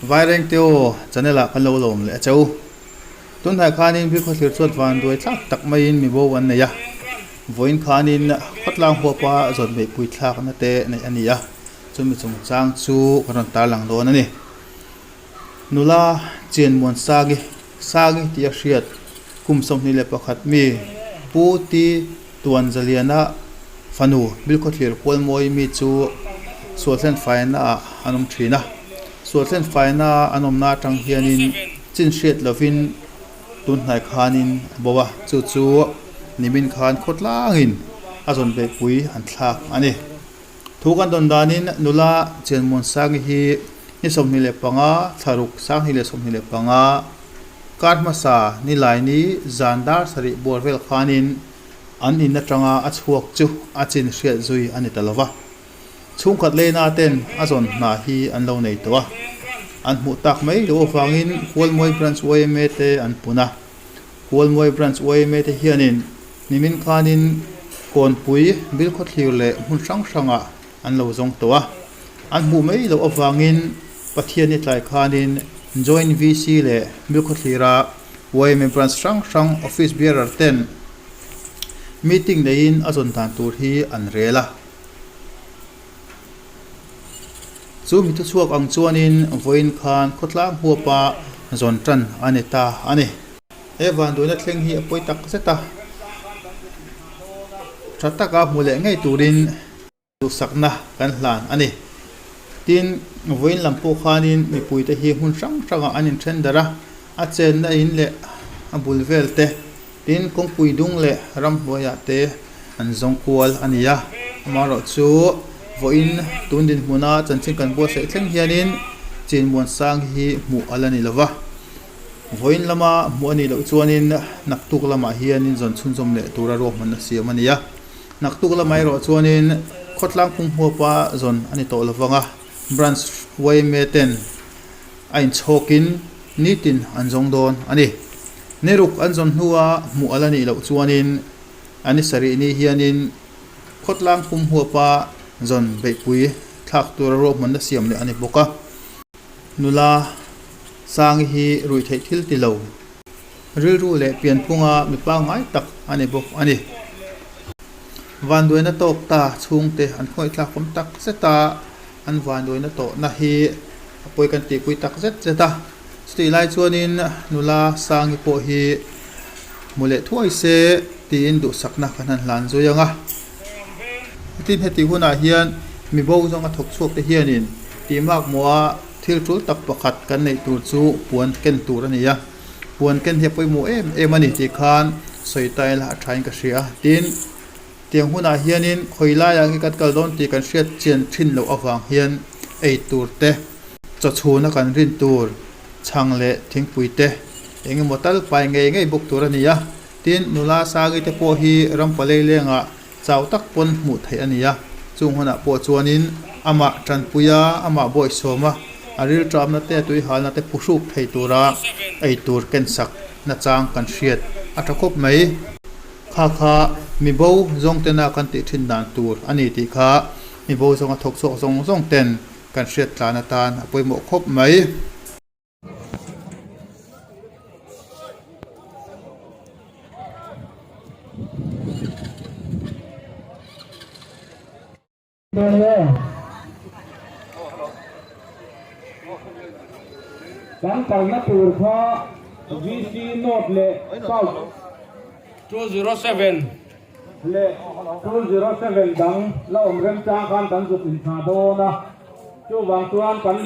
Vairengte aw channel ah kan lo lawm leh a che u. Tunhnai khanin Bilkhawthlir chuan vanduai thlak tak maiin mibo an nei a, vawiin khanin khawtlang huapa zawn beihpui thlakna te neih a ni a, chumi chungchang chu kan rawn tarlang dawn a ni. Nula Chianmuan Sangi, Sangi tih a hriat, kum 21 mi, Pu Ti Tuanzaliana fanu Bilkhawthlir Kualmawi mi chu Sualthlen faina ah an awm thin a. Sualthlen faina an awmna atang hianin chin hriat lovin tun hnai khanin a bo a, chu chu nimin khan khawtlangin a zawn beihpui an thlak a ni. Thu kan dawn danin nula Chianmuan Sangi hi ni 25, thlaruk 2025, kar hmasa Nilaini zan dar sarih buar vel khanin an in atanga a chhuak chu a chin hriat zui a ni ta lo va. Chhungkhat leina ten a zawn hna hi an lo nei tawh a, an hmuh tak mai loh avangin Hualmuai Branch yma te an pun a. Hualmuai Branch yma te hianin Nimin khanin Kawnpui, Bilkhawthlir leh hmun hrang hrangah an lo zawng tawh a. An hmuh mai loh avangin Pathianni tlai khanin Joint VC leh Bilkhawthlira yma Branch hrang hrang Office Bearer ten meeting neiin a zawn dan tur hi an rel a. Chu mi thuchhuak ang chuanin vawiin khan khawtlang huapa zawn tan a ni ta a ni. He vanduaina thleng hi a pawi tak zet a, tha taka hmu leh ngei turin duhsakna kan hlan a ni. Tin, vawiin lam pawh khanin mipuite hi hmun hrang hrangah an inthen darh a, a chenna in leh a bul vel te, tin kawngpui dung leh ramhnuaiah te an zawng kual a ni a. Amaherawhchu, vawiin tun dinhmuna chanchin kan buatsaih thleng hianin Chinmuansang hi hmuh a la ni lo va. Vawiin lama hmuh a nih loh chuanin naktuk lamah hianin zawn chhunzawm leh tura ruahmanna siam a ni a. Naktuk lamah erawh chuanin khawtlang phung huapa zawn a ni tawh lovang a, Branch yma ten a inchhawkin nitin an zawng dawn a ni. Niruk an zawn hnua hmuh a la nih loh chuanin a ni sarih ni hianin khawtlang phung huapa zawn beihpui thlak tura ruahmanna siam leh a ni bawk a. Nula Sangi hi ruihtheih thil ti lo, rilru leh pianphunga mi pangngai tak a ni bawk a ni. Vanduaina tawk ta chhungte an khawngaihthlak awm tak zet a, an vanduaina tawhna hi a pawi kan tihpui tak zet zet a. Chutih lai chuanin nula Sangi pawh hi hmu leh thuai se tiin duhsakna kan han hlan zui ang a. Tin, heti hunah hian mi bo zawnga thawk chhuak te hianin tihmak mawha thil tul tak pakhat kan neih tur chu puan ken tur a ni a. Puan ken hi a pawimawh em em a ni tih khan sawi ta ila a thain ka hria a. Tin, tiang hunah hianin khawi laiah nge kan kal dawn tih kan hriat chian thin loh avang hian ei tur te, chaw chhuna kan rin tur, chhang leh thingpui te eng emaw tal pai ngei ngei bawk tur a ni a. Tin, nula Sangi te pawh hi rampalei lengah chau tak pawn hmuh theih a ni a, chung hunah pawh chuanin amah tanpui a, amah bawihsawm a, a rilṭamna te, a tuihalna te phuhruk thei tura ei tur kensak nachang kan hriat a ṭha khawp mai. Kha kha mibo zawng tena kan tih ṭhin dan tur a ni tih kha mibo zawnga thawk chhuak zawng zawng ten kan hriat tlan atan a pawimawh khawp mai. Kan kalna tur kha VC North leh South 207 leh 207 dang la awm remchang khan kan zuk inthah dawn a, chuvang chuan kan.